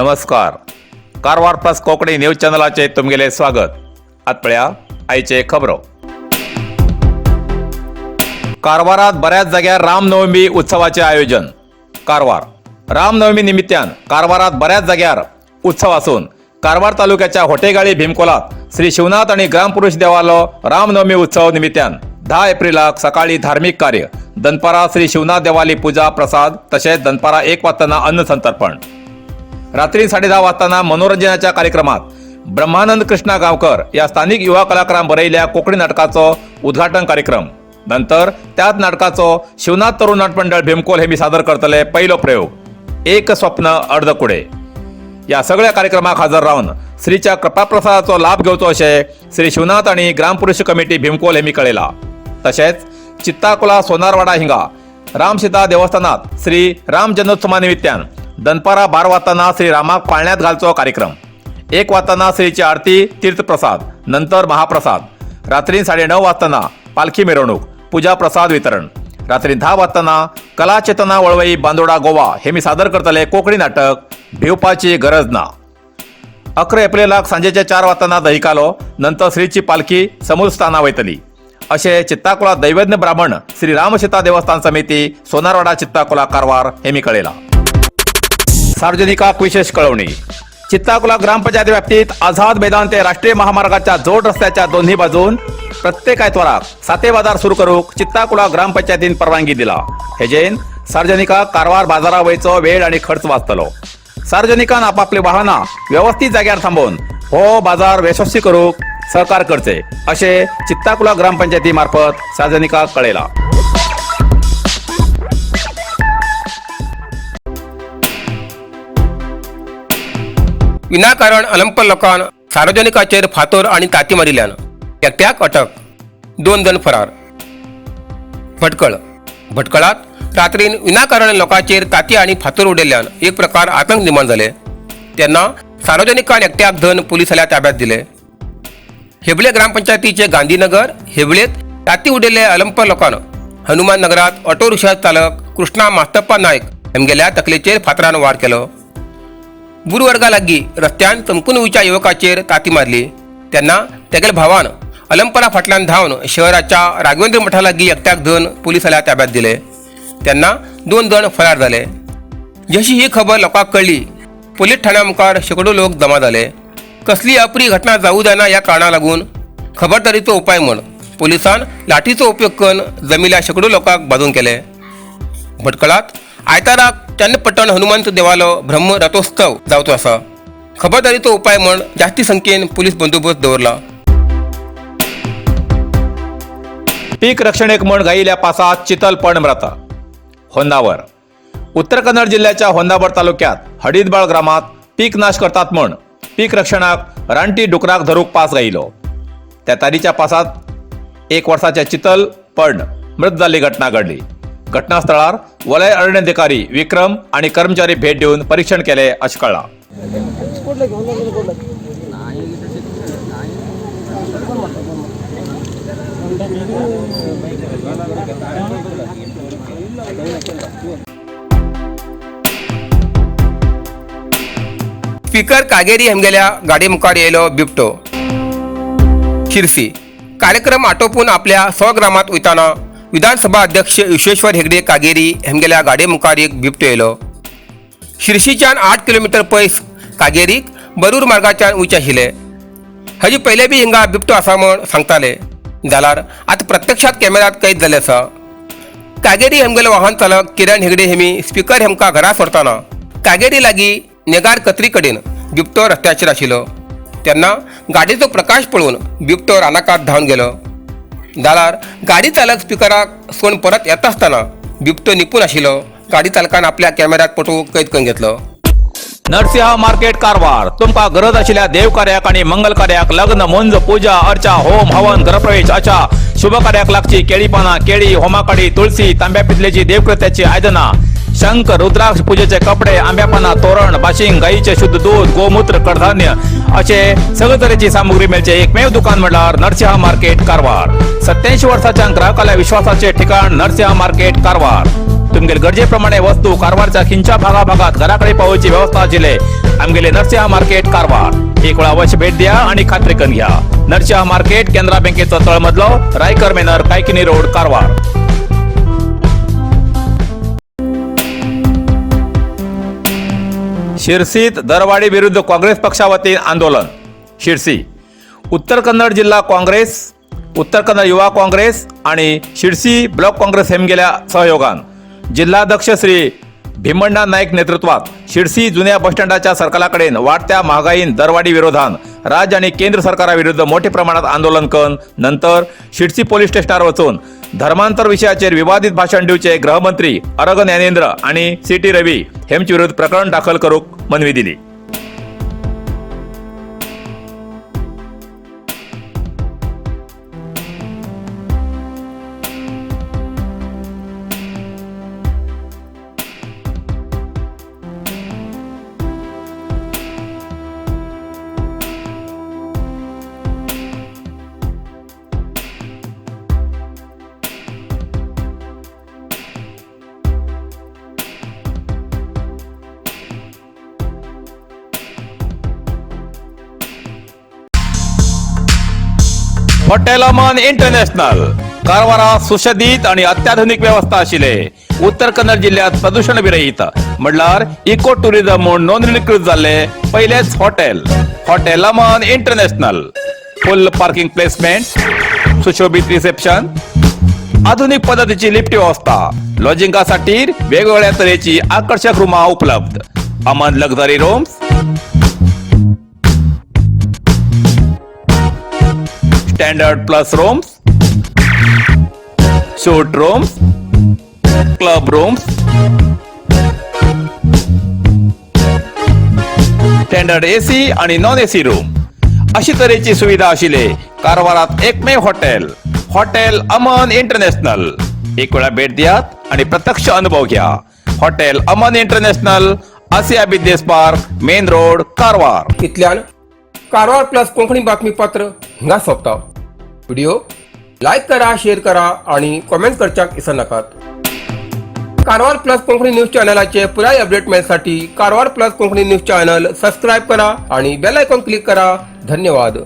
नमस्कार, Karwar plus Konkani news चॅनलाचे तुमगेले स्वागत. आत पळया आयचे खबरो. कारवारात बऱ्याच जाग्यार रामनवमी उत्सवाचे आयोजन. कारवार रामनवमी निमित्तान कारवारात बऱ्याच जाग्यार उत्सव आसून कारवार तालुक्याच्या होटेगाळी भीमकोलात श्री शिवनाथ आणि ग्रामपुरुष देवालो रामनवमी उत्सव निमित्तान 10 एप्रिलाक सकाळी धार्मिक कार्य, दनपारा श्री शिवनाथ देवाली पूजा प्रसाद, तसेच दनपारा 1 वाजताना अन्न संतर्पण, रात्री 10:30 वाजताना मनोरंजनाच्या कार्यक्रमात ब्रह्मानंद कृष्णा गावकर या स्थानिक युवा कलाकारां बरयल्या कोंकणी नाटकाचो उद्घाटन कार्यक्रम. नंतर त्याच नाटकाचो शिवनाथ तरुण नाट मंडळ भीमकोल हे मी सादर करतले पहिलो प्रयोग एक स्वप्न अर्धकुडे. या सगळ्या कार्यक्रमाक हजर रावन श्रीच्या कृपाप्रसादाचो लाभ घेवचो अशें श्री शिवनाथ आणि ग्रामपुरुष कमिटी भीमकोल हे मी कळयला. तशेंच चित्ताकोला सोनारवाडा हिंगा रामसीता देवस्थानात श्री राम जन्मोत्सवा निमित्तान दनपारा 12 वाजताना श्री रामाक पाळण्यात घालचो कार्यक्रम, 1 वाजताना श्रीची आरती, तीर्थप्रसाद, नंतर महाप्रसाद, रात्री 9:30 वाजताना पालखी मिरवणूक, पूजा प्रसाद वितरण, रात्री 10 वाजताना कलाचेतना वळवई बांदोडा गोवा हे मी सादर करतले कोंकणी नाटक भिवपाची गरज ना. 11 एप्रिलाक सांजेचे 4 वाजताना दहीकालो, नंतर श्रीची पालखी समुद्रस्थाना वयतली अशें चित्ताकोला दैवज्ञ ब्राह्मण श्री रामसीता देवस्थान समिती, सोनारवाडा, चित्ताकोला, कारवार हे मी कळयला. सार्वजनिकाक विशेष कळवणी. चित्ताकुला ग्रामपंचायत व्याप्तीत आझाद मैदान ते राष्ट्रीय महामार्गाच्या जोड रस्त्याच्या दोन्ही बाजून प्रत्येक आयतवाराक साते बाजार सुरू करूक चित्ताकुला ग्रामपंचायतीन परवानगी दिला. हेजेन सार्वजनिकाक कारवार बाजारा वयचो वेळ आणि खर्च वाचतलो. सार्वजनिकान आपापली वाहनां व्यवस्थित जाग्यार थांबोवन हो बाजार यशस्वी करूक सहकार करचे अशे चित्ताकुला ग्रामपंचायती मार्फत सार्वजनिकाक कळयला. विनाकारण अलंप लोकान सार्वजनिकाचेर फातोर आनी ताती मारिल्ल्यान एकट्याक अटक, 2 जण फरार. भटकळ. भटकळात रात्रीन विनाकारण लोकांचेर ताती आनी फातोर उडयल्ल्यान एक प्रकार आतंक निर्माण जाले. तेन्ना सार्वजनिकान एकट्याक धन पुलिसाल्या ताब्यात दिले. हेबळे ग्रामपंचायतीचे गांधीनगर हेबळेत ताती उडयल्ले अलंप लोकान हनुमान नगरात ऑटो रिक्षा चालक कृष्णा मास्तप्पा नायक हेमगेल्या तकलेचेर फातरान वार केलो. गुरुवर्गा लागीं रस्त्यान चमकून वयच्या युवकाचेर ताती मारली तेन्ना तेगेल्या भावान अलंपरा फाटल्यान धांवन शहराच्या राघवेंद्र मठा लागीं एकट्याक धरून पुलिसाल्या ताब्यात दिले. तेन्ना 2 जण फरार जाले. जशी ही खबर लोकांक कळ्ळी पोलीस ठाण्या मुखार शेकडो लोक जमा जाले. कसली अप्रिय घटना जावू जायना ह्या कारणा लागून खबरदारीचो उपाय म्हूण पोलिसान लाठीचो उपयोग करून जमिल्या शेकडो लोकांक बाजून केले. भटकळात आयताराक चन्नपट्टण हनुमंत देवालो ब्रह्म रथोत्सव जावचो आसा. खबरदारीचो उपाय म्हण जास्ती संख्येन पोलीस बंदोबस्त दवरला. पीक रक्षणेक म्हण घायिल्ल्या पासात चितलपण मृत. होन्नावर. उत्तर कन्नड जिल्ह्याच्या होन्नावर तालुक्यात हडीदबाळ ग्रामात पीक नाश करतात म्हण पीक रक्षणाक रानटी डुकराक धरूक पास घायिलो. त्या तारीच्या पासात 1 वर्साचे चितल पण मृत जाल्ली घटना घडली. घटनास्थळार वलय अरण्याधिकारी विक्रम आणि कर्मचारी भेट देऊन परीक्षण केले अशें कळ्ळां. स्पीकर कागेरी हमगेल्या गाडी मुखार येयलो बिबटो. शिरसी. कार्यक्रम आटोपून आपल्या स्वग्रामात वयताना विधानसभा अध्यक्ष विश्वेश्वर हेगडे कागेरी हेमगेल्या गाडये मुखार एक बिबटो येयलो. शिरशीच्यान 8 किलोमीटर पयस कागेरीक बरूर मार्गाच्यान वयचें आशिल्लें. हाजे पयले बी हिंगा बिबटो आसा म्हण सांगताले, जाल्यार आतां प्रत्यक्षात कॅमेऱ्यात कैद जाल्लें आसा. कागेरी हेमगेलो वाहन चालक किरण हेगडे हेमी स्पीकर हेमकां घरा सोडताना कागेरी लागीं नेगार कत्री कडेन बिबटो रस्त्याचेर आशिल्लो. तेन्ना गाडयेचो प्रकाश पळोवन बिबटो रानाकात धांवन गेलो. जाल्यार गाडी चालक स्पिकराक सोडून परत येता आसतना बिबटो निपून आशिल्लो. गाडी चालकान आपल्या कॅमेऱ्यात फोटो कैद करून घेतलो. नरसिंह मार्केट कारवार. तुमकां गरज आशिल्ल्या देव कार्याक आनी मंगल कार्याक, लग्न, मुंज, पूजा अर्चा, होम हवन, गृहप्रवेश अशा शुभ कार्याक लागची केळी पानां, केळी, होमाकाडी, तुळसी, तांब्या पितलेची देवकृत्याची आयदनां, शंख, रुद्राक्ष, पूजेचे कपडे, आंब्या पानां, तोरण, बाशिंग, गाईचे शुद्ध दूध, गोमूत्र, कडधान्य असे सगळे तरेची सामुग्री मेळचे एकमेव दुकान म्हणल्यार नरसिंह मार्केट कारवार. 87 वर्साच्या ग्राहकाल्या विश्वासाचे ठिकाण नरसिंह मार्केट कारवार. तुमगेले गरजे प्रमाणे वस्तू कारवारच्या खिंच्या भागाभागात घराकडे पावोवची व्यवस्था आशिल्ले आमगेले नरसिंहा मार्केट कारवार. एक वेळा अवश्य भेट द्या आणि खात्री करून घ्या. नरसिंहा मार्केट, केनरा बँकेचो तळमजलो, रायकर मेनर, कायकिनी रोड, कारवार. शिरसीत दरवाढी विरुद्ध काँग्रेस पक्षावतीन आंदोलन. शिरसी उत्तर कन्नड जिल्हा काँग्रेस, उत्तर कन्नड युवा काँग्रेस आणि शिरसी ब्लॉक काँग्रेस हेमगेल्या सहयोगान जिल्हाध्यक्ष श्री भीमण्णा नाईक नेतृत्वात शिरसी जुन्या बसस्टँडाच्या सर्कलाकडेन वाढत्या महागाईन दरवाढी विरोधान राज्य आणि केंद्र सरकाराविरुद्ध मोठ्या प्रमाणात आंदोलन करून नंतर शिरसी पोलीस स्टेशनार वचून धर्मांतर विषयाचेर विवादित भाषण दिवचे गृहमंत्री अरग ज्ञानेंद्र आणि सी टी रवी हेमचे विरुद्ध प्रकरण दाखल करूक मनवी दिली. हॉटेल अमन इंटरनॅशनल, कारवारात सुशोभित आणि अत्याधुनिक व्यवस्था आशिल्ले, उत्तर कन्नड जिल्ह्यात प्रदूषण विरहित म्हणल्यार इको टुरिझम म्हूण नोंदणीकृत जाल्ले पयलेच hotel, hotel Aman international. Full parking placement, सुशोभित रिसेप्शन, आधुनिक पद्धतीची लिफ्ट व्यवस्था, लॉजिंगासाठी वेगवेगळ्या तऱ्हेची आकर्षक रूमा उपलब्ध. Aman luxury rooms, standard plus rooms, suite rooms, club rooms, standard AC आणि नॉन एसी रूम अशी तऱ्हेची सुविधा आशिल्ले कारवारात एकमेव हॉटेल, हॉटेल अमन इंटरनॅशनल. एक वेळा भेट दियात आणि प्रत्यक्ष अनुभव घ्या. Hotel Aman international, Asia business park, main road, Karwar. इतल्यान कारवार प्लस कोंकणी बातमीपत्र हिंगा सोंपता. व्हिडिओ लायक करा, शेअर करा आणि कॉमेंट करच्याक विसरनाकात. कारवार प्लस कोंकणी न्यूज चॅनलाचे पुराय update मेळसाठी Karwar plus Konkani news channel subscribe करा आणि बेल आयकॉन क्लिक करा. धन्यवाद.